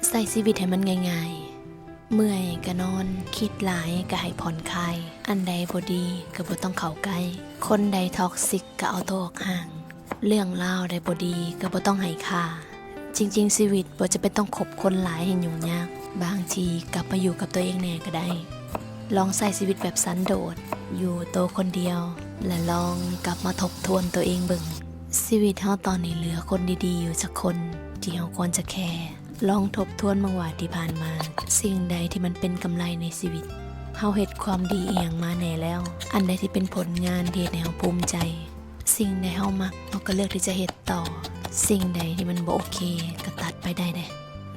ໃຊ້ຊີວິດໃຫ້ມັນງ່າຍໆ. ເມື່ອຍກໍນອນ, ຄິດຫຼາຍກໍໃຫ້ຜ່ອນຄາຍ, ອັນໃດບໍ່ດີກໍບໍ່ຕ້ອງເຂົ້າໃກ້, ຄົນໃດທັອກຊິກກໍເອົາໂຕອອກຫ່າງ, ເລື່ອງລາວໃດບໍ່ດີກໍບໍ່ຕ້ອງໃຫ້ຄ່າ. ຈິງໆ ຊີວິດບໍ່ຈຳເປັນຕ້ອງຄົບຄົນຫຼາຍໃຫ້ຫຍຸ້ງຍາກ, ບາງທີກັບມາຢູ່ກັບຕົວເອງແດ່ກໍໄດ້. ລອງໃຊ້ຊີວິດແບບສັນໂດດ, ຢູ່ໂຕຄົນດຽວ ແລະ ລອງກັບມາທົບທວນຕົວເອງເບິ່ງ. ຊີວິດເຮົາຕອນນີ້ເຫຼືອຄົນດີໆຢູ່ຈັກຄົນທີ່ເຮົາຄວນຈະແຄ? ລອງທົບທວນເບິ່ງວ່າທີ່ຜ່ານມາ ສິ່ງໃດທີ່ມັນເປັນກຳໄລໃນຊີວິດ? ເຮົາເຮັດຄວາມດີອີ່ຫຍັງມາແດ່ແລ້ວ? ອັນໃດທີ່ເປັນຜົນງານທີ່ເຮັດໃຫ້ເຮົາພູມໃຈ? ສິ່ງໃດເຮົາມັກ ເຮົາກໍເລືອກທີ່ຈະເຮັດຕໍ່, ສິ່ງໃດທີ່ມັນບໍ່ໂອເຄກໍຕັດໄປໄດ້ເດ້.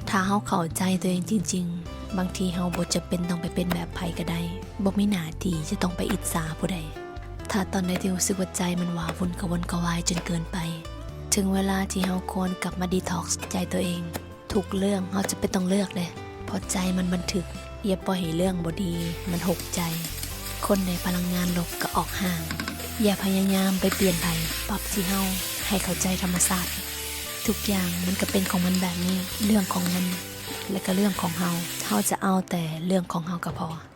ຖ້າເຮົາເຂົ້າໃຈຕົວເອງຈິງໆ, ບາງທີເຮົາບໍ່ຈຳເປັນຕ້ອງໄປເປັນແບບໃຜກໍໄດ້, ບໍ່ມີໜ້າທີ່ຈະຕ້ອງໄປອິດສາຜູ້ໃດ. ຖ້າຕອນໃດທີ່ຮູ້ສຶກວ່າໃຈມັນວ້າວຸ່ນກະວົນກະວາຍຈົນເກີນໄປ, ເຖິງເວລາທີ່ເຮົາຄວນກັບມາດີທັອກໃຈຕົວເອງ. ທຸກເລື່ອງເຮົາຈຳເປັນຕ້ອງເລືອກເດ້, ເພາະໃຈມັນບັນທຶກ. ຢ່າປ່ອຍໃຫ້ເລື່ອງບໍ່ດີມັນຫົກໃຈ. ຄົນໃດພະລັງງານລົບກໍອອກຫ່າງ. ຢ່າພະຍາຍາມໄປປ່ຽນໃຜ, ປັບທີ່ເຮົາໃຫ້ເຂົ້າໃຈທຳມະຊາດ. ທຸກຢ່າງມັນກໍເປັນຂອງມັນແບບນີ້, ເລື່ອງຂອງມັນ ແລະ ກໍເລື່ອງຂອງເຮົາ. ເຮົາຈະເອົາແຕ່ເລື່ອງຂອງເຮົາກໍພໍ.